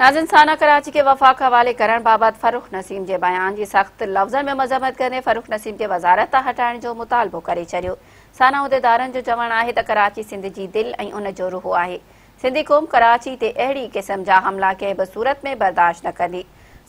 ناظرين سانا ڪراچي کي وفاق حوالي ڪرڻ بابت فرخ نسيم جي بيان جي سخت لفظن ۾ مذمت ڪندي فرخ نسيم کي وزارت تان هٽائڻ جو مطالبو ڪري ڇڏيو. سانا عهديدارن جو چوڻ آهي ته ڪراچي سنڌ جي دل ۽ ان جو روح آهي. سنڌي قوم ڪراچي تي اهڙي قسم جا حملا ڪنهن به صورت ۾ برداشت نه ڪندي.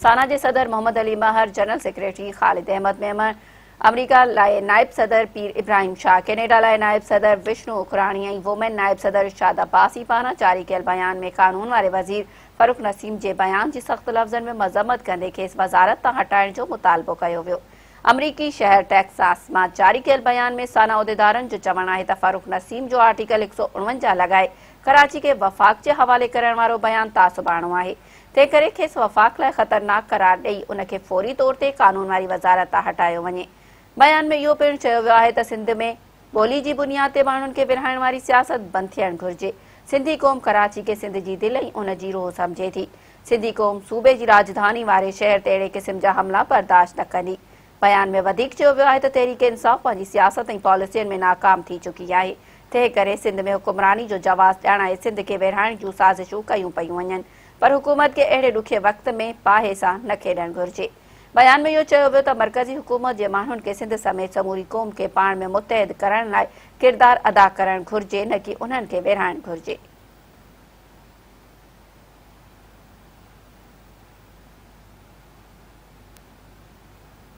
سانا جي صدر محمد علي مهر، جنرل سيڪريٽري خالد احمد ميمڻ، آمريڪا لاء نائب صدر پير ابراهيم شاهه، ڪينيڊا لاء نائب صدر وشنو اکراڻي ۽ وومين نائب صدر ارشاد عباسي پاران جاري ڪيل بيان ۾ قانون واري وزير فرخ نسيم جي بيان جي سخت لفظن ۾ مذمت ڪندي کيس وزارت تان هٽائڻ جو مطالبو ڪيو ويو. آمريڪي شهر ٽيڪساس مان جاري ڪيل بيان ۾ سانا عهديدارن جو چوڻ آهي ته فرخ نسيم جو آرٽيڪل 149 لڳائي ڪراچي کي وفاق جي حوالي ڪرڻ وارو بيان تعصباڻو آهي. تنهنڪري کيس وفاق لاء خطرناڪ قرار ڏئي ان کي فوري طور تي قانون واري وزارت تان هٽايو وڃي. بيان ۾ اهو پڻ چيو ويو آهي ته سنڌ ۾ ٻولي جي بنياد تي ماڻهن کي ورهائڻ واري سياست بند ٿيڻ گهرجي. سنڌي قوم ڪراچي کي سنڌ جي دل ۽ ان جي روح سمجهي ٿي. سنڌي قوم صوبي جي راڄڌاني واري شهر تي اهڙي قسم جا حملا برداشت نه ڪندي. بيان ۾ وڌيڪ چيو ويو آهي ته تحريڪ انصاف پنهنجي سياست ۽ پاليسين ۾ ناڪام ٿي چڪي آهي، تنهن ڪري سنڌ ۾ حڪمراني جو جواز ڄاڻائي سنڌ کي ورهائڻ جون سازشون ڪيون پيون وڃن پر حڪومت کي اهڙي ڏکي وقت ۾ باهه سان نه کيڏڻ گهرجي. بيان ۾ اهو چيو ويو ته مرڪزي حڪومت جي ماڻهن کي سنڌ سميت سموري قوم کي پاڻ ۾ متحد ڪرڻ لاء ڪردار ادا ڪرڻ گهرجي نه ڪي انهن کي ورهائڻ گهرجي.